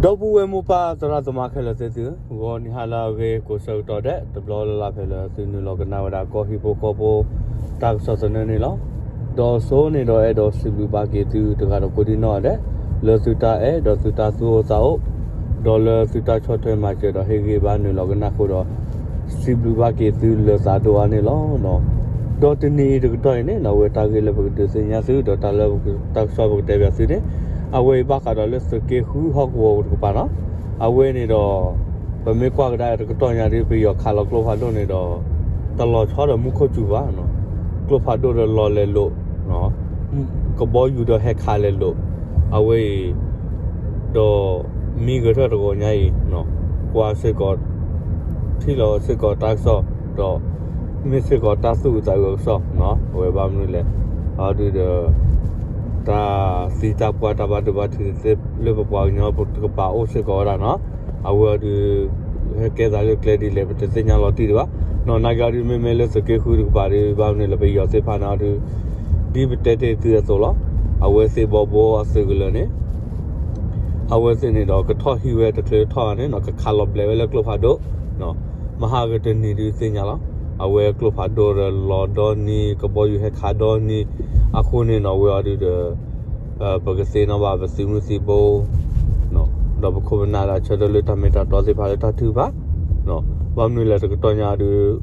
ဒီပုၢ်ဝဲၢ်မိၢ်ပၢ်သရၣ်သမါခဲလၢာ်သ့ၣ်သုဧၢ, ဂီၤနံၤဟါလၢအဂ့ၤကိးဆၢကတီၢ်ဒဲး တဘျီလၢ်လၢ်ဖဲလၢသုနုာ်လီၤကနၣ်ဝဲဒၣ်ကီၢ်ဟံၣ်ဖိဃီဖိ တၢ်ကစီၣ်သနၢၣ်န့ၣ်လီၤ. ဒီးအဆိန့ၣ်ဒီးအဲၣ်ဒိးစံးဘျုးဘၣ်က့ၤသုတဂၤဒီးကိးဒံနီၢ်ဂၤဒဲး လၢသုတၢ်အဲၣ်ဒီးသုတၢ်သူၣ်အိၣ်သးအိၣ် ဒီးလၢသုတၢ်ဆီၣ်ထွဲမၤစၢၤဒီးဟ့ၣ်ဂံၢ်ဘါနုာ်လီၤကနၣ်အဃိဒီး စံးဘျုးဘၣ်က့ၤသုလၢသးဒိၣ်အါန့ၣ်လီၤ. ဒီးတနံၤအံၤတကတီၢ်အံၤန့ၣ် အဝဲတၢ်ဂ့ၢ်လၢပကဒုးသ့ၣ်ညါသု ဒီးတၢ်လၢတၢ်ကစီၣ်ပကတဲဘၣ်သုန့ၣ် အဝဲအံၤဘၣ်ဃးဒီးလၢသုးက့ဃုဟီၣ်ကဝီၤတကပၤနီၤ. အဝဲန့ၣ်ဒီး ပမ့ၢ်ကွၢ်ကဒါတကတီၢ်ညါဒီး ပယီၤခးလီၤကျိဖးဒိၣ်န့ၣ်ဒီး တလီၤဆီဒီးမူခိၣ်စူၤဘၣ်နီၤ. ကျိဖးဒိၣ်ဒီးလီၤလဲၤလိာ် ကဘီယူၤဒီးဟဲခးလဲၤလိာ် အဝဲအံၤ ဒီးမံဂဲၤထၢၣ်တဂီၤညါအံၤ ကွၢ်စ့ၢ်ကီး ထံၣ်လီၤစ့ၢ်ကီးတၢ်ကစီၣ် ဒီးမ့ၢ်စ့ၢ်ကီးတၢ်သူၣ်အုးသးအုးအကစီၣ် အဝဲဘၣ်မနုၤလဲၣ် အဒုးဒီး တၢ်သံတၢ်ပှၢ်တၢ်ဘၣ်ဒိဘၣ်ထံးသ့ၣ် လၢပပှၤကညီတကပၤအိၣ်စ့ၢ်ကီးဝဲဒၣ်နီၤ. အဝဲအဒုး ဟဲကဲသးလၢကျဲဒ်လဲၣ် ပတသ့ၣ်ညါလီၤတံၢ်ဒံးဘၣ်နီၤ. နာ်က့အဒုး မ့မ့ၢ်လၢသုးက့ဃုတကပၤဒီး ဘၣ်မနုၤလဲၣ် ပယီၤသ့ၣ်တဖၣ်န့ၣ်အဒုး ဒ်ပတဲတ့ၢ်သုအသိးလီၤ. အဝဲသ့ၣ်ဘီဘိအသုးကလၢၤန့ၣ် အဝဲသ့ၣ်န့ၣ်ဒီး ကထီၣ်ဟံးဝဲတချုးထီၣ်ဧါန့ၣ်နီၤ ကခးလီၤဘျဲးဝဲလၢကျိဖးဒိၣ် မဟါကတနံၤဒုးသ့ၣ်ညါလီၤ. အဝဲကျိဖးဒိၣ်ဒီးလီၤဒီနံၤ ကဘီယူၤဟဲခးဒီနံၤ အဃိန့ၣ်နီၤ အဝဲအဒုးဒီး ပကသ့ၣ်နီၣ်ဘၣ်ပသုးမုၢ်သံၣ်ဘိ ဒီးပခိၣ်ပနၢ်လၢအဆၢထၢၣ်လၢတၢ်မ့ၢ်တၢ်တီသ့ၣ်တဖၣ်လၢတၢ်ထုကဖၣ် ဘၣ်မနုၤလဲၣ်တကတီၢ်ညါအဒုး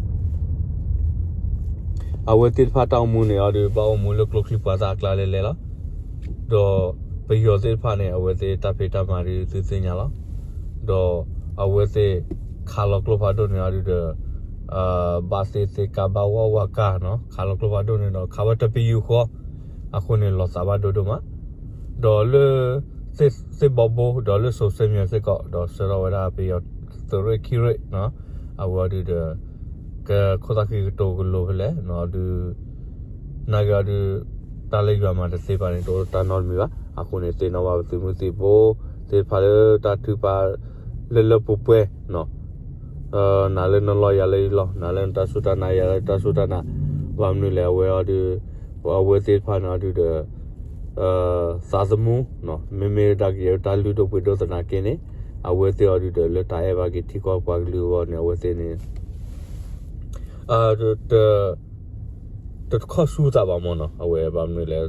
အဝဲသ့ၣ်တဖၣ်တၢ်အိၣ်မူန့ၣ်အဒုး ဘၣ်အိၣ်မူလၢကျိချံမျိာ်သၣ်အကျါလဲၣ်လဲၣ်လီၤ. ဒီးပယီၤသ့ၣ်တဖၣ်န့ၣ် အဝဲသ့ၣ်တၢ်ဖံးတၢ်မၤဒုးသုသ့ၣ်ညါလီၤ. ဒီးအဝဲသ့ၣ်ခးလီၤကျိဖးဒိၣ်န့ၣ်အဒုးဒီး ဘၣ်သ့ၣ်သ့ၣ်ကါဘၣ်ဝီဝါကါနီၤ ခးလီၤကျိဖးဒိၣ်န့ၣ်ဒီး ခးဝဲတပယူာ်ဃီ အဃိန့ၣ်လီၤသးဘၣ်ဒိဒိၣ်မး ဒီးလၢ သ့ၣ်ဘီဘိ ဒီးလၢစိၤဆၢမံၤစ့ၢ်ကီး ဒီးဆှၢထီၣ်ဝဲဒၣ်ပယီၤသုးရ့ၣ်ခံရ့ၣ် အဝဲအဒုးဒီး ကခိၣ်သၣ်ဃံကတိၤကလိၤဖဲလဲၣ် အဒုး နာ်က့အဒုး တၢ်လၢယွၤမၤတသ့ဘၣ်န့ၣ် တအိၣ်တၢ်နီတမံၤဘၣ်. အဃိန့ၣ် သ့ၣ်နီၣ်ဘၣ်ပသုးမုၢ်သံၣ်ဘိ သ့ၣ်တဖၣ်လၢတၢ်ထုကဖၣ် လၢလၢပှဲၤပှဲၤ နၤလၢနလီၢ်ယၤလၢယလီၢ် နၤလၢနတၢ်စူၢ်တၢ်နာ်ယၤလၢယတၢ်စူၢ်တၢ်နာ် ဘၣ်မနုၤလဲၣ် အဝဲအဒုး အဝဲသ့ၣ်တဖၣ်န့ၣ်အဒုးဒီး သးသမူ မ့မ့ၢ်ဒၣ်ကယဲၢ်တၢ်လုၢ်ဒိၣ်ပှ့ၤဒိၣ်သနာ်က့န့ၣ် အဝဲသ့ၣ်အဒုးဒီး လၢတၢ်အဲၣ်ဘၣ်က့ၤထံကီၢ်ပှၤကလုာ်အဂီၢ်န့ၣ် အဝဲသ့ၣ်န့ၣ် တ တတခီၣ်ဆူသးဘၣ်မ့ၢ်နီၤ အဝဲဘၣ်မနုၤလဲၣ်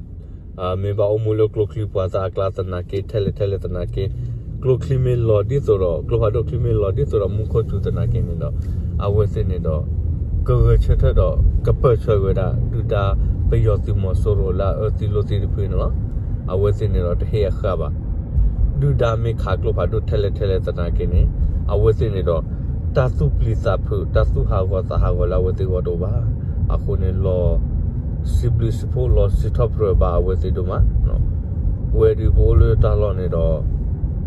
မ့ၢ်ဘၣ်အိၣ်မူလၢကျိချံမျိာ်သၣ်အကျါသနာ်က့ ထဲလဲၣ်ထဲလဲၣ်သနာ်က့ ကျိချံမ့ၢ်လီၤဒ်သိးဒီး ကျိဖးဒိၣ်ချံမ့ၢ်လီၤဒ်သိးဒီး မူခိၣ်စူၤသနာ်က့န့ၣ်ဒီး အဝဲသ့ၣ်န့ၣ်ဒီး ကဂဲၤဆၢထၢၣ်ဒီး ကပၢၢ်ဆၢဝဲဒၣ် ဒုၣ်ဒါပယီၤသုးမီၤစိရိၤလၢအအၢသံလိာ်သံတဖုန့ၣ်လီၤ. အဝဲသ့ၣ်န့ၣ်ဒီး တဟ့ၣ်အဃၢ်ဘၣ် ဒုၣ်ဒါမ့ၢ်ခးကျိဖးဒိၣ်ထဲလဲၣ်ထဲလဲၣ်သနာ်က့န့ၣ် အဝဲသ့ၣ်န့ၣ်ဒီး တၢ်သူၣ်ပျံၤသးဖုး တၢ်သူၣ်ဟးဂီၤသးဟးဂီၤလၢအဝဲသ့ၣ်အဂီၢ်တအိၣ်ဘၣ်. အဃိန့ၣ် လီၤစံးဘျုးစံးဖှိၣ် လီၤစံးထီၣ်ပတြၢၤဘၣ်အဝဲသ့ၣ်ဒိၣ်မး ဝဲဒုးပအိၣ်လၢတၢ်လီၢ်န့ၣ်ဒီး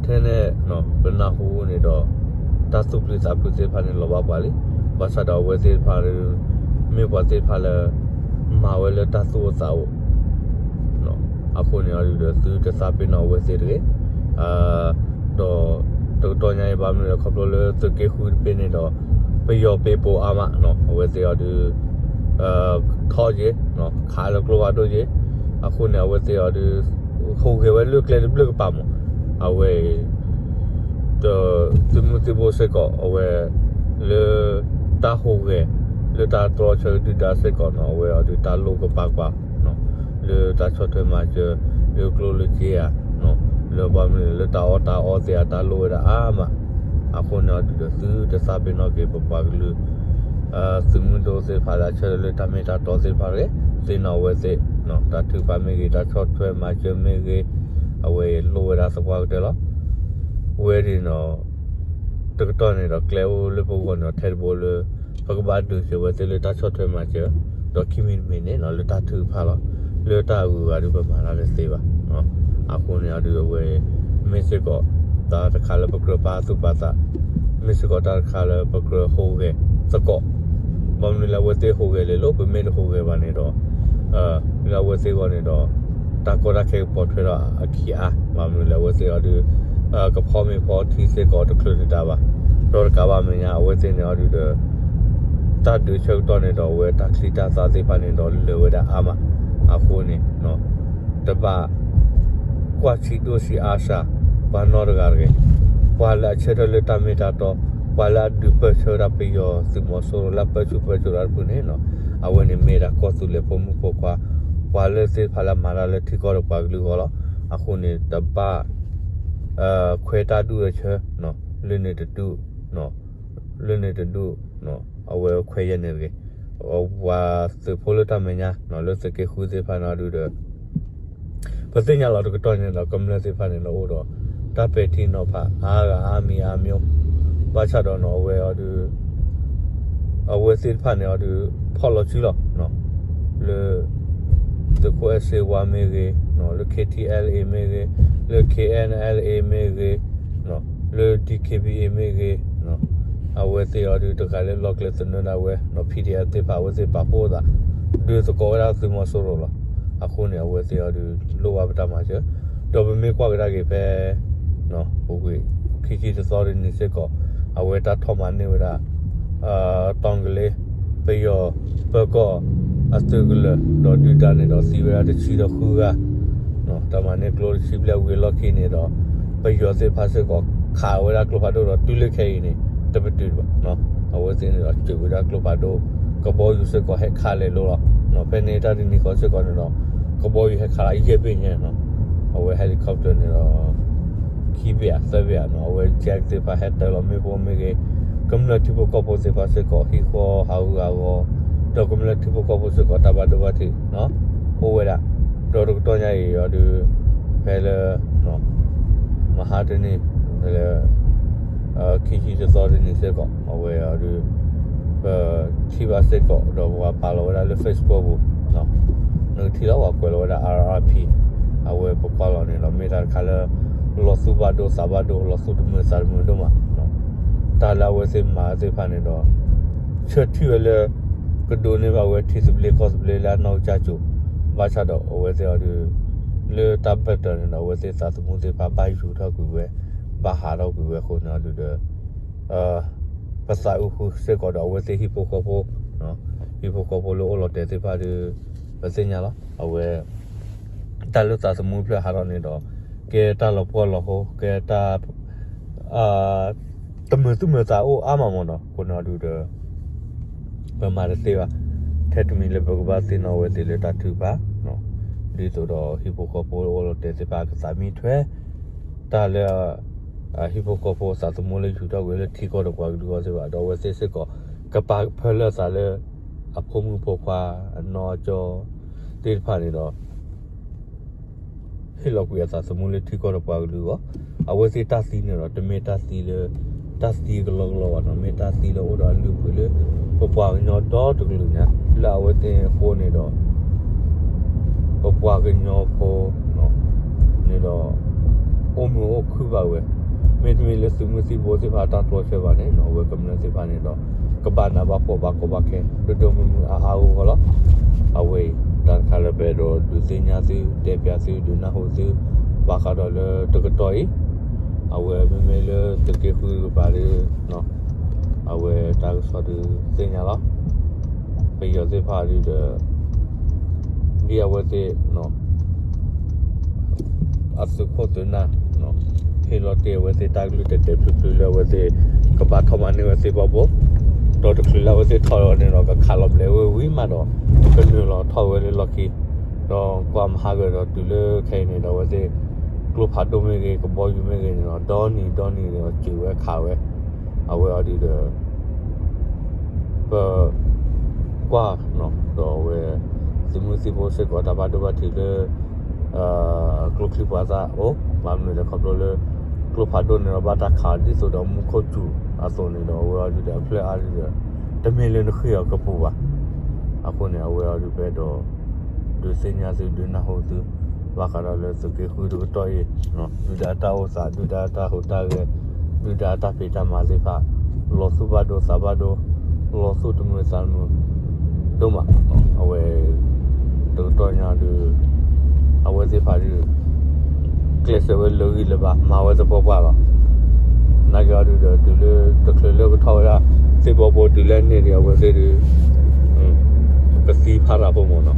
ထဲန့ၣ် ပနၢ်ဟူန့ၣ်ဒီး တၢ်သူၣ်ပျံၤသးဖုးသ့ၣ်တဖၣ်န့ၣ်လီၤဘၣ်ပှၤလံ. ဘၣ်ဆၣ်ဒီးအဝဲသ့ၣ်တဖၣ် မ့ၢ်ပှၤသ့ၣ်တဖၣ်လၢ မၤဝဲလၢတၢ်သူၣ်အိၣ်သးအိၣ် အဃိန့ၣ်အဒုးဒီး သုတသးပ့ၤနီၣ်အဝဲသ့ၣ်တဂ့ၤ. ဒီးတကတီၢ်ညါအံၤ ဘၣ်မနုၤလဲၣ် ခီဖျိလၢသုးက့ဃုတဘ့ၣ်န့ၣ်ဒီး ပယီၤပ့ၤပိာ်အါမး အဝဲသ့ၣ်အဒုး ထီၣ်က့ၤ ခးလၢကျိဖးဒိၣ်က့ၤ အဃိန့ၣ် အဝဲသ့ၣ်အဒုး ဟူးဂဲၤဝဲလၢကျဲတဘျုးကပၤမး အဝဲအံၤ ဒီးသုးမုၢ်သံၣ်ဘိစ့ၢ်ကီး အဝဲ လၢ တၢ်ဟူးဂဲၤ လၢတၢ်တြီဆၢဒုၣ်ဒါစ့ၢ်ကီးနီၤ အဝဲအီၤဒုးတၢ်လိၣ်ကပာ်ကွၢ် လၢတၢ်ဆီၣ်ထွဲမၤစၢၤ လၢကျိလၢစ့ဧါ လၢဘၣ်မနုၤလၢတၢ်အီၣ်တၢ်အီသ့ၣ်အတၢ်လိၣ်ဝဲဒၣ်အါမး အဃိန့ၣ်အီၤဒုးဒီးသုတသးပ့ၤနီၣ်က့ၤပပှၤကလုာ် သုးမုၢ်ဒိၣ်သ့ၣ်တဖၣ်လၢအဆၢထၢၣ်လၢတၢ်မ့ၢ်တၢ်တီသ့ၣ်တဖၣ်တဂ့ၤ သ့ၣ်နီၣ်အဝဲသ့ၣ် တၢ်ထုကဖၣ်မ့ၢ်ဂ့ၤ တၢ်ဆီၣ်ထွဲမၤစၢၤမ့ၢ်ဂ့ၤ အဝဲအံၤလိၣ်ဝဲဒၣ်သပှၢ်ကတၢၢ်လီၤ. ဝဲဒၣ်နီၤ တကတီၢ်န့ၣ်ဒီး ကျဲအိၣ်လၢပဂီၢ်န့ၣ်ဒီး ထဲတဘိလၢ ပကဘၣ်ဒုးက့ၤဝဲသ့ၣ်လၢတၢ်ဆီၣ်ထွဲမၤစၢၤ ဒီးခံမံၤတမံၤန့ၣ်နီၤ လၢတၢ်ထုကဖၣ်လီၤ. လၢတၢ်အဂုၤအဂၤဒုး ပမၤတၢ်တသ့ဘၣ်. အဃိန့ၣ်အီၤဒုးအဝဲ မ့ၢ်စ့ၢ်ကီး တၢ်တခါလၢပကြၢးပာ်သူၣ်ပာ်သး မ့ၢ်စ့ၢ်ကီးတၢ်တခါလၢပကြၢးဟူးဂဲၤသကိး ဘၣ်မနုၤလၢအဝဲသ့ၣ်ဟူးဂဲၤလဲၤလိၤ ပမ့ၢ်တဟူးဂဲၤဘၣ်န့ၣ်ဒီး လၢအဝဲသ့ၣ်အဂီၢ်န့ၣ်ဒီး တၢ်ကီတၢ်ခဲကပိာ်ထွဲဒီးအခံအါ ဘၣ်မနုၤလၢအဝဲသ့ၣ်အီၤဒုး ကဖီမ့ၤဖီထံစ့ၢ်ကီးတချုးတဒါဘၣ်. ဒီးတကးဘၣ်မဲာ်ညါ အဝဲသ့ၣ်န့ၣ်အီၤဒုးဒီး တၢ်ဒုးဆၢကတီၢ်န့ၣ်ဒီး အဝဲတၢ်ချံတၢ်သၣ်သ့ၣ်တဖၣ်န့ၣ်ဒီး လၢာ်ဝဲဒၣ်အါမး အဃိန့ၣ် တဘၣ်ကွၢ်ဆံးဒိၣ်ဆံးအါစှၤ ပှၤနီတဂၤတဂ့ၤ ပှၤလၢအဆၢထၢၣ်လၢတၢ်မ့ၢ်တၢ်တီ, ပှၤလၢအဒုးပၢၢ်ဆၢဝဲဒၣ်ပယီၤသုးမီၤစိရိၤလၢအပၢဆူၣ်ပၢစိးတၢ်တဖုန့ၣ်, အဝဲန့ၣ်မ့ၢ်ဒၣ်ကီၢ်သူလ့ၤဖိမုၣ်ဖိခွါ, ပှၤလၢသ့ၣ်တဖၣ်လၢအမၤတၢ်လၢထံကီၢ်ဒီးပှၤကလုာ်အဂီၢ်လီၤ. အဃိန့ၣ် တဘၣ် ခွဲးတၢ်ဒူၣ်အဆၢ, လၢန့ၣ်တဒူၣ်, လၢန့ၣ်တဒူၣ်, အဝဲခွဲးယဲၢ်န့ၣ်တဂ့ၤ. ပှၤသုးဖိလၢတၢ်မဲာ်ညါ လၢသုးက့ဃုသ့ၣ်တဖၣ်န့ၣ်အီၤဒုဒီး ပသ့ၣ်ညါလီၤတကတီၢ်န့ၣ်ဒီး ကမျၢၢ်သ့ၣ်တဖၣ်န့ၣ်ဒီးအိၣ်ဒီး တၢ်ပဲာ်ထံနီၤဖးအါဂၤအါမံၤအါမျိၤ, ဘၣ်ဆၣ်ဒီးနီၤ အဝဲအီၤဒု အဝဲသ့ၣ်တဖၣ်န့ၣ်အီၤဒု ဖီၣ်လီၤစုလီၤ လၢ သုးခိၣ်အဲၣ်စ့ ဝါ မ့ၢ်ဂ့ၤ, လၢ K T L A မ့ၢ်ဂ့ၤ, လၢ K N L A မ့ၢ်ဂ့ၤ, လၢ D K B A မ့ၢ်ဂ့ၤ, အဝဲသ့ၣ်အီၤဒု တဂၤလၢလီၢ်ကျဲသနၢၣ်ဒၣ်ဝဲ P D F သ့ၣ်တဖၣ် အဝဲသ့ၣ်ပာ်ဖှိၣ်အသး ဒုးသကိးဝဲဒၣ်သုးမီၤစိရိၤလီၤ. အဃိန့ၣ် အဝဲသ့ၣ်အီၤဒု လိၣ်ဘၣ်ပတၢ်မၤစၢၤ, ဒီးပမ့ၢ်ကွၢ်ကဒါက့ၤဖဲ ပူၤကွံာ်ခံဆံတသီတနံၤစ့ၢ်ကီး အဝဲတၢ်ထီၣ်မၤန့ၢ်ဝဲဒၣ် တီကလ့ ပယီၤပၢၤကီၢ်အသုးကလၢၤ ဒီးဒုၣ်ဒါန့ၣ်ဒီး သံဝဲဒၣ်တဆံဒီးဃုဂၤ, တၢ်မၤန့ၢ်ကျိတဆံဘျဲၣ်ဝံၤအလီၢ်ခံန့ၣ်ဒီး ပယီၤသ့ၣ်တဖၣ်စ့ၢ်ကီး ခးဝဲဒၣ်ကျိဖးဒိၣ်ဒီး တုၤလၢခဲအံၤန့ၣ် တပတုာ်ဘၣ်. အဝဲသ့ၣ်န့ၣ်ဒီး စၢၤဝဲဒၣ်ကျိဖးဒိၣ် ကဘီယူၤစ့ၢ်ကီးဟဲခးလဲၤလိၤလီၤ. ဖဲန့ၣ်တၢ်တနံၤဃီစ့ၢ်ကီးန့ၣ်ဒီး ကဘီယူၤဟဲခးလၢယဲၢ်ဘ့ၣ်ညါနီၤ, အဝဲ helicopter န့ၣ်ဒီး ခံဘ့ၣ်ဧါသၢဘ့ၣ်ဧါနီၤ, အဝဲ jet သ့ၣ်တဖၣ်ဟဲတၢလီၤမ့ၣ်ပိၢ်မ့ၢ်ဂ့ၤ, ကမျၢၢ်ထံဖိကီၢ်ဖိသ့ၣ်တဖၣ်စ့ၢ်ကီး ဟံၣ်ဃီဟးဂူာ်ဟးဂီၤ, ဒီးကမျၢၢ်ထံဖိကီၢ်ဖိစ့ၢ်ကီး တၢ်ဘၣ်ဒိဘၣ်ထံး အိၣ်ဝဲဒၣ်, ဒီးတကတီၢ်ညါအံၤအီၤဒု ဖဲလၢ မဟါတနံၤ ဖဲလၢ ခံဆံတသီတနံၤစ့ၢ်ကီး အဝဲအီၤဒု ပထံၣ်ဘၣ်စ့ၢ်ကီး ဒီးပှၤပာ်လီၤဝဲဒၣ်လၢ Facebook ပူၤ, နကထံၣ်လီၤ ပှၤကွဲးလီၤဝဲဒၣ် R R P, အဝဲပကွၢ်လီၤန့ၣ်ဒီး မ့ၢ်တၢ်တခါလၢ လီၤသူၣ်ဘၣ်ဒိသးဘၣ်ဒိ လီၤသူၣ်တမုာ်သးတမုာ်ဒိၣ်မး, တၢ်လၢအဝဲသ့ၣ်မၤသ့ၣ်တဖၣ်န့ၣ်ဒီး ဆၢထံၣ်ဝဲလၢ ကဒိးန့ၢ်ဘၣ်ဝဲထံသဘျ့ကီၢ်သဘျ့လၢအနီၢ်ကစၢ်စိၤ, ဘၣ်ဆၣ်ဒီးအဝဲသ့ၣ်အီၤဒု လၢတၢ်ဘၢၣ်စၢၤန့ၣ်ဒီး အဝဲသ့ၣ်သးသမူသ့ၣ်တဖၣ်ဘၣ်ယူၤထီၣ်ကွံာ်ဝဲ, ဘၣ်ဟးထီၣ်ကွံာ်ဝဲအဃိန့ၣ်အီၤဒုဒီး ပသးအုးဃုာ်စ့ၢ်ကီးဒီး အဝဲသ့ၣ်ဟံၣ်ဖိဃီဖိ, ဟံၣ်ဖိဃီဖိလၢအိၣ်လီၤတဲာ်သ့ၣ်တဖၣ်ဒီး ပသ့ၣ်ညါလီၤ. အဝဲ တၢ်လၢသးသမူဖျၢၣ်ဟးထီၣ်န့ၣ်ဒီး ကဲတၢ်လီၤပှီၢ်လီၤဟိ, ကဲတၢ် တမုာ်သူၣ်မုာ်သးအိၣ်အါမးမ့ၢ်နီၤ, အဃိန့ၣ်အီၤဒုဒီး ပမၤတသ့ဘၣ်. ထဲတမံၤလၢပကဘၣ်သ့ၣ်နီၣ်အဝဲသ့ၣ်လၢတၢ်ထုကဖၣ်, ဒ်သိးဒီးဟံၣ်ဖိဃီဖိအိၣ်လီၤတဲာ်သ့ၣ်တဖၣ် ကသးမံထွဲ တၢ်လၢ ဟံၣ်ဖိဃီဖိသးသမူလၢယူၤထီၣ်ကွံာ်လၢထံကီၢ်ဒီးပှၤကလုာ်အဂီၢ်သ့ၣ်တဖၣ် ဒီးအဝဲသ့ၣ်စ့ၢ်ကီး ကပာ်ကဖၢလၢအသးလၢ အဖိမုၣ်ဖိခွါ အနီၢ်အကၠီသ့ၣ်တဖၣ်န့ၣ်ဒီး ဟ့ၣ်လီၤကွံာ်အသးသမူလၢထံကီၢ်ဒီးပှၤကလုာ်အဂီၢ်, အဝဲသ့ၣ်တၢ်သံန့ၣ်ဒီး တမ့ၢ်တၢ်သံလၢ တၢ်သံကလီကလီဘၣ်နီၤ, မ့ၢ်တၢ်သံလၢအိၣ်ဒီးအလုၢ်အပှ့ၤလၢ ပပှၤကညီဒီတကလုာ်ညါ လၢအဝဲသ့ၣ်အဃိန့ၣ်ဒီး ပပှၤကညီဖိန့ၣ်ဒီး အိၣ်မုာ်အိၣ်ခုၣ်ဘၣ်ဝဲ, မ့တမ့ၢ်လၢသုးမုၢ်သံၣ်ဘိသ့ၣ်တဖၣ်တၢ်တြီဆၢဘၣ်န့ၣ်နီၤ, အဝဲကမျၢၢ်သ့ၣ်တဖၣ်န့ၣ်ဒီး ကဘၣ်နးဘၣ်ဖှီၣ်ဘၣ်ကီဘၣ်ခဲ ဒိၣ်ဒိၣ်မုၢ်မုၢ်အါအါဂီၢ်ဂီၢ်လီၤ. အဝဲအံၤ တၢ်တခါလၢပအဲၣ်ဒိးဒုးသ့ၣ်ညါသု တဲပျးသု ဒုးနၢ်ဟူသု ဘၣ်ဃးဒီးလၢတကတီၢ်အံၤ အဝဲမ့မ့ၢ်လၢသုးက့ဃုတကပၤဒီး အဝဲတၢ်ကစီၣ်ဒုးသ့ၣ်ညါလီၤ. ပယီၤသ့ၣ်တဖၣ်ဒုဒီး ဒ်အဝဲသ့ၣ် အသုးခိၣ်သုးနၢ် ဟ့ၣ်လီၤတ့ၢ်အဝဲသ့ၣ်တၢ်ကလုၢ်တဲာ်တဲာ်ဖျုးဖျုးလၢအဝဲသ့ၣ် ကဘၣ်ထီၣ်မၤန့ၢ်ဝဲသ့ၣ်ဘီဘိ, ဒီးတချုးလၢအဝဲသ့ၣ်ထီၣ်လီၤန့ၣ်ဒီး ကခးလီၤဘျဲးဝဲဝံၤမးဒီး ကနုာ်လီၤထီၣ်ဝဲလၢလီၢ်ခံ, ဒီးကွၢ်မဟါကဒီးတုၤလၢခဲအံၤန့ၣ်ဒီး အဝဲသ့ၣ် ကျိဖးဒိၣ်မ့ၢ်ဂ့ၤ ကဘီယူၤမ့ၢ်ဂ့ၤန့ၣ်ဒီး ဒီနံၤဒီနံၤန့ၣ်ဒီး စၢၤဝဲခးဝဲ, အဝဲအီၤဒုဒီး ပ ကွၢ်နီၤ ဒီးအဝဲ သုးမုၢ်သံၣ်ဘိစ့ၢ်ကီး တၢ်ဘၣ်ဒိဘၣ်ထံးလၢ ကျိချံပှၤသၣ်အိၣ် ဘၣ်မနုၤလဲၣ် ခီဖျိလၢ ကျိဖးဒိၣ်န့ၣ်ဒီး ဘၣ်တၢ်ခးဒ်သိးဒီးမူခိၣ်စူၤအသိးန့ၣ်ဒီး အဝဲအီၤဒုဒီး အဖျၢၣ်အါဒုဒီး တမ့ၢ်လၢနဃ့ၢ်အီၤကပူၤဘၣ်. အဃိန့ၣ် အဝဲအီၤဒုပအဲၣ်ဒိး ဒုးသ့ၣ်ညါသု ဒုးနၢ်ဟူသု ဘၣ်ဃးဒီးလၢသုးက့ဃုတကတီၢ်အံၤ ဒုၣ်ဒါတၢ်အိၣ်သး ဒုၣ်ဒါတၢ်ဟူးတၢ်ဂဲၤ ဒုၣ်ဒါတၢ်ဖံးတၢ်မၤသ့ၣ်တဖၣ် လီၤသူၣ်ဘၣ်ဒိသးဘၣ်ဒိ လီၤသူၣ်တမုာ်သးတမုာ် ဒိၣ်မး, အဝဲ တကတီၢ်ညါဒီး အဝဲသ့ၣ်တဖၣ်ဒီး ကျဲးစၢးဝဲလၢဂံၢ်လၢဘါ မၤဝဲသပှၢ်ပှၢ်လီၤ. နာ်က့အီၤဒုဒီး တုၤလၢတချုးလၢကထီၣ်ဝဲဒၣ် သ့ၣ်ဘီဘိတုၤလၢန့ၣ်ဒီး အဝဲသ့ၣ်ဒီး ကသံဖးရၤဖိမ့ၢ်နီၤ.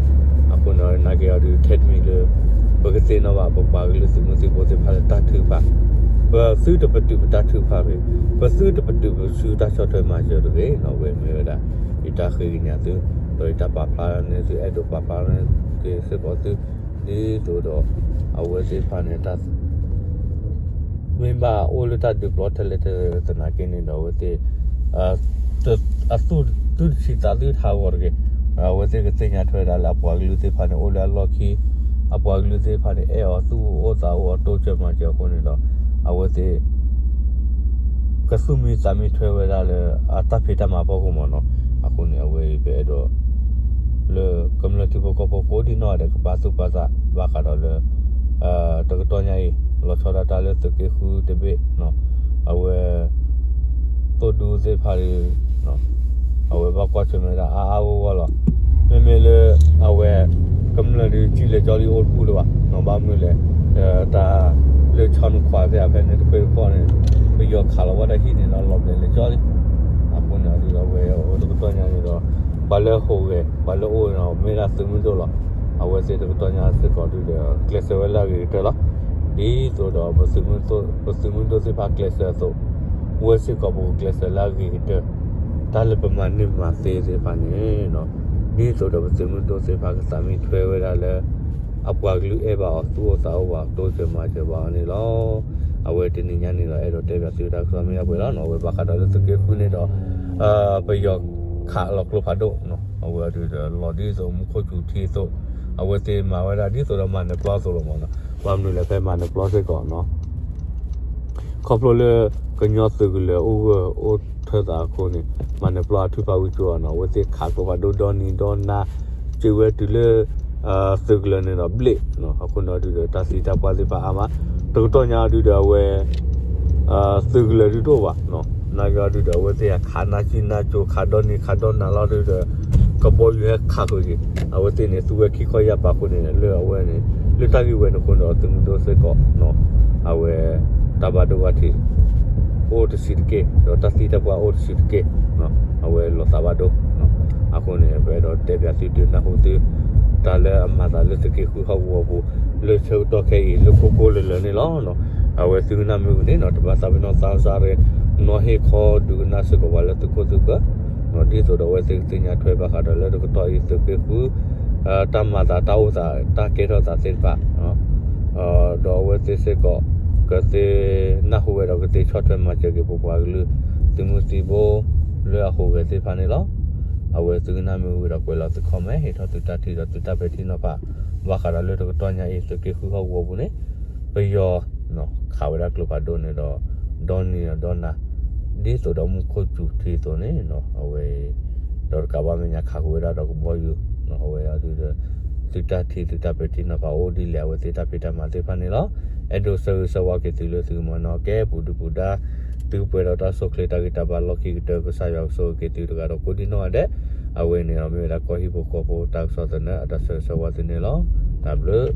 အဃိန့ၣ် နာ်က့အီၤဒု ထဲတမံၤလၢ ပကသ့ၣ်နီၣ်ဘၣ် ပပှၤကလုာ်သုးမုၢ်သံၣ်ဘိသ့ၣ်တဖၣ်လၢတၢ်ထုကဖၣ် ပသုတပတုာ်ပတၢ်ထုကဖၣ်တဂ့ၤ, ပသုတပတုာ်ပစုတၢ်ဆီၣ်ထွဲမၤစၢၤတဂ့ၤနီၤ. အဝဲမ့ၢ်ဝဲဒၣ် ယတၢ်ဃ့ကညးသု, ဒီးယတၢ်ပာ်ဖျါန့ၢ်သု အဲၣ်ဒိးပာ်ဖျါန့ၢ်သုစ့ၢ်ကီးသု, ဒ်သိးဒီး အဝဲသ့ၣ်တဖၣ်န့ၣ် တၢ် မ့ၢ်ဘၣ်အိၣ်လၢတၢ်ဒုးပျီထဲလဲၣ်ထဲလဲၣ်သနာ်က့န့ၣ်ဒီး အဝဲသ့ၣ် အသူၣ်တဆံးသးတဆံးဟးဂီၤတဂ့ၤ. အဝဲသ့ၣ်ကသ့ၣ်ညါထွဲဒၣ်လၢအပှၤကလုာ်သ့ၣ်တဖၣ်န့ၣ် အိၣ်လၢအလီၢ်ခံ, အပှၤကလုာ်သ့ၣ်တဖၣ်န့ၣ် အဲၣ်အီၤသူၣ်အိၣ်သးအိၣ်အီၤတိစၢၤမၤစၢၤအဃိန့ၣ်ဒီး အဝဲသ့ၣ် ကသူၣ်မံသးမံထွဲဝဲဒၣ်လၢ အတၢ်ဖံးတၢ်မၤအဖီခိၣ်မ့ၢ်နီၤ. အဃိန့ၣ် အဝဲအံၤပအဲၣ်ဒိး လၢကမျၢၢ်ထံဖိကီၢ်ဖိကိးဒံနီၢ်ဂၤဒဲး ကပာ်သူၣ်ပာ်သးဘၣ်ဃးဒီးလၢ တကတီၢ်ညါအံၤ လီၤဆီဒၣ်တၢ်လၢသုးက့ဃုတဘ့ၣ် အဝဲ သိၣ်ဒူသ့ၣ်တဖၣ်ဒီး အဝဲဘၣ်ကွၢ်ဆၢၣ်မဲာ်ဒၣ်အါအါဂီၢ်ဂီၢ်လီၤ. မ့မ့ၢ်လၢ အဝဲ ကမျၢၢ်ဒီးထံၣ်လဲၤကၠီလံအိၣ်တပူၤလၢၤဘၣ်, ဘၣ်မနုၤလဲၣ်, တၢ်လၢဆီနုာ်ခွါသ့ၣ်အဖဲန့ၣ်တခွဲတခီန့ၣ် ပယီၤခးလီၤဝဲဒၣ်ဟံၣ်န့ၣ်ဒီး လီၤဘျဲးလဲၤကၠီလံ. အဃိန့ၣ်ဒီး အဝဲတကတီၢ်ညါန့ၣ်ဒီး ပှၤလၢဟူးဂဲၤ ပှၤလၢအိၣ်န့ၣ် မ့ၢ်ဒၣ်သုးမုၢ်ဒိၣ်လီၤ. အဝဲသ့ၣ်တကတီၢ်ညါစ့ၢ်ကီးဒုဒီး ကျဲးစၢးဝဲလၢအဂ့ၤကတၢၢ်လီၤ. ဒ်သိးဒီး ပသုးမုၢ်ဒိၣ်သ့ၣ်တဖၣ်ကျဲးစၢးအသိး ဝဲစ့ၢ်ကီးပကကျဲးစၢးလၢအဂ့ၤကတၢၢ် တၢ်လၢပမၤန့ၢ်မၤသ့သ့ၣ်တဖၣ်န့ၣ် ဒ်သိးဒီးပသုးမုၢ်ဒိၣ်သ့ၣ်တဖၣ်ကသးမံထွဲဝဲဒၣ်လၢ အပှၤကလုာ်အဲၣ်ဘၣ်အီၤ သူၣ်အိၣ်သးအိၣ်ဘၣ်အီၤ တိစၢၤမၤစၢၤဘၣ်အီၤန့ၣ်လီၤ. အဝဲတနံၤညါန့ၣ်ဒီး အဲၣ်ဒိးတဲဘၣ်သုတၢ်ကစီၣ်မ့ၢ်ဒၣ်ပှဲၤလီၤ. အဝဲဘၣ်ဃးဒီးလၢသုးက့ဃုန့ၣ်ဒီး ပယီၤခးလီၤကျိဖးဒိၣ် အဝဲဒုဒီးလီၤဒ်သိးမူခိၣ်စူၤထံအသိး အဝဲသ့ၣ်မၤဝဲဒၣ်ဒ်သိးဒီးမၤနၢၤပျီအသိးလီၤမ့ၢ်နီၤ. ဘၣ်မနုၤလဲၣ်ဖဲမၤနၢၤပျီစ့ၢ်ကီးနီၤ ခီဖျိလၢ ကညီသုးကလၢၤအိၣ်ဂၢၢ်အိၣ်ထၢသးအဃိန့ၣ် မၤနၢၤပျီအထုကဖၣ်ဝံၤကၠိအီၤနီၤ အဝဲသ့ၣ်ခးကျိဖးဒိၣ်ဒီနံၤဒီနၤ စံးဝဲတုၤလၢ သုးကလၢၤန့ၣ်ဒီးဘျ့ၣ် အဃိန့ၣ်ဒုဒီးတၢ်သံတၢ်ပှၢ်သ့ၣ်တဖၣ်အါမး တကတီၢ်ညါဒုဒီးအဝဲ သုးကလၢၤဒုတအိၣ်ဘၣ် နာ်က့အီၤဒုဒီး အဝဲသ့ၣ်ခးနါစံၣ်နါကိၤ ခးဒီနံၤခးဒီနၤလီၤဒုဒီး ကဘီယူၤဟဲခးဃုာ်က့ၤ အဝဲသ့ၣ်န့ၣ်သူဝဲခံခီယာ်ပာ်ဃိန့ၣ် လၢအဝဲန့ၣ် လၢတၢ်ဂ့ၢ်ဝဲန့ၣ်အဃိန့ၣ်ဒီး သုးမုၢ်ဒိၣ်စ့ၢ်ကီး အဝဲ တၢ်ဘၣ်ဒိဘၣ်ထံး အိၣ်တဆံးတက့ၢ် ဒီးတၢ်သံတၢ်ပှၢ်အိၣ်တဆံးတက့ၢ် အဝဲလီၤသးဘၣ်ဒိ အဃိန့ၣ် ပအဲၣ်ဒိးတဲပၠးသုဒုးနၢ်ဟူသု တၢ်လၢအမၤသးလၢသုးက့ဃုဟီၣ်ကဝီၤပူၤ လၢဆၢကတီၢ်ခဲအံၤ လၢခိခိၣ်လၢာ်လၢာ်န့ၣ်လီၤ. အဝဲသုကနၣ်မ့ၢ်ဝံၤန့ၣ်နီၤ တဘၣ်သးပ့ၤနီၣ်သးစၢ်ရ့ နီၢ်ဟ့ၣ်ခီဒုးကနၣ်စ့ၢ်ကီးပှၤလၢသုးခိၣ်သုးဃၢၤ ဒ်သိးဒီးအဝဲသ့ၣ်ကသ့ၣ်ညါထွဲဘၣ်ဃးဒီးလၢတကတီၢ်အံၤသုးက့ဃု တၢ်မၤသးတၢ်အိၣ်သး တၢ်ကဲထီၣ်သးသ့ၣ်တဖၣ် ဒီးအဝဲသ့ၣ်စ့ၢ်ကီး ကသ့ၣ်နၢ်ဟူဝဲဒီးကသ့ၣ်ဆီၣ်ထွဲမၤစၢၤက့ၤပပှၤကလုာ် သုးမုၢ်သံၣ်ဘိ လၢအဟူးဂဲၤသ့ၣ်တဖၣ်န့ၣ်လီၤ. အဝဲသုကနၣ်မ့ၢ်ဝံၤဒီးကွဲးလီၤသု comment ဟ့ၣ်ထီၣ်သုတၢ်ထံၣ်ဒီးသုတၢ်ပဲာ်ထံနီၤဖး ဘၣ်ဃးဒီးလၢတကတီၢ်ညါအံၤသုးက့ဃုဟီၣ်ကဝီၤပူၤန့ၣ် ပယီၤ ခးဝဲဒၣ်ကျိဖးဒိၣ်န့ၣ်ဒီး ဒီနံၤဒီနၤ ဒ်သိးဒီးမူခိၣ်စူၤထံအသိးန့ၣ် အဝဲ ဒီးတကးဘၣ်မဲာ်ညါခးဃုာ်ဝဲဒၣ်ဒီးကဘီယူၤ အဝဲအီၤဒုဒီး သုတၢ်ထံၣ်သုတၢ်ပဲာ်ထံနီၤဖးအိၣ်ဒ်လဲၣ် အဝဲသ့ၣ်တၢ်ဖံးတၢ်မၤသ့ၣ်တဖၣ်န့ၣ်လီၤ. အဲၣ်ဒိးဆၢဂ့ၤဆၢဝါက့ၤသုလၢသုကမၤနီၣ်ကဲပူၤဒုပူၤဒါ သုကပှဲၤဒီးတၢ်အိၣ်ဆူၣ်အိၣ်ချ့တၢ်ဂံၢ်တၢ်ဘါလီၢ်ခံကတၢၢ် ကစၢ်ယွၤကဆိၣ်ဂ့ၤက့ၤသုတဂၤဒီးကိးဒံနီၢ်ဂၤဒဲး အဝဲန့ၣ်ဒီးမ့ၢ်ဝဲဒၣ်ကီၢ်ဟံၣ်ဖိဃီဖိတၢ်ကစီၣ်သနၢၣ်အတၢ်ဆၢဂ့ၤဆၢဝါသုန့ၣ်လီၤ. တၢ်ဘျုး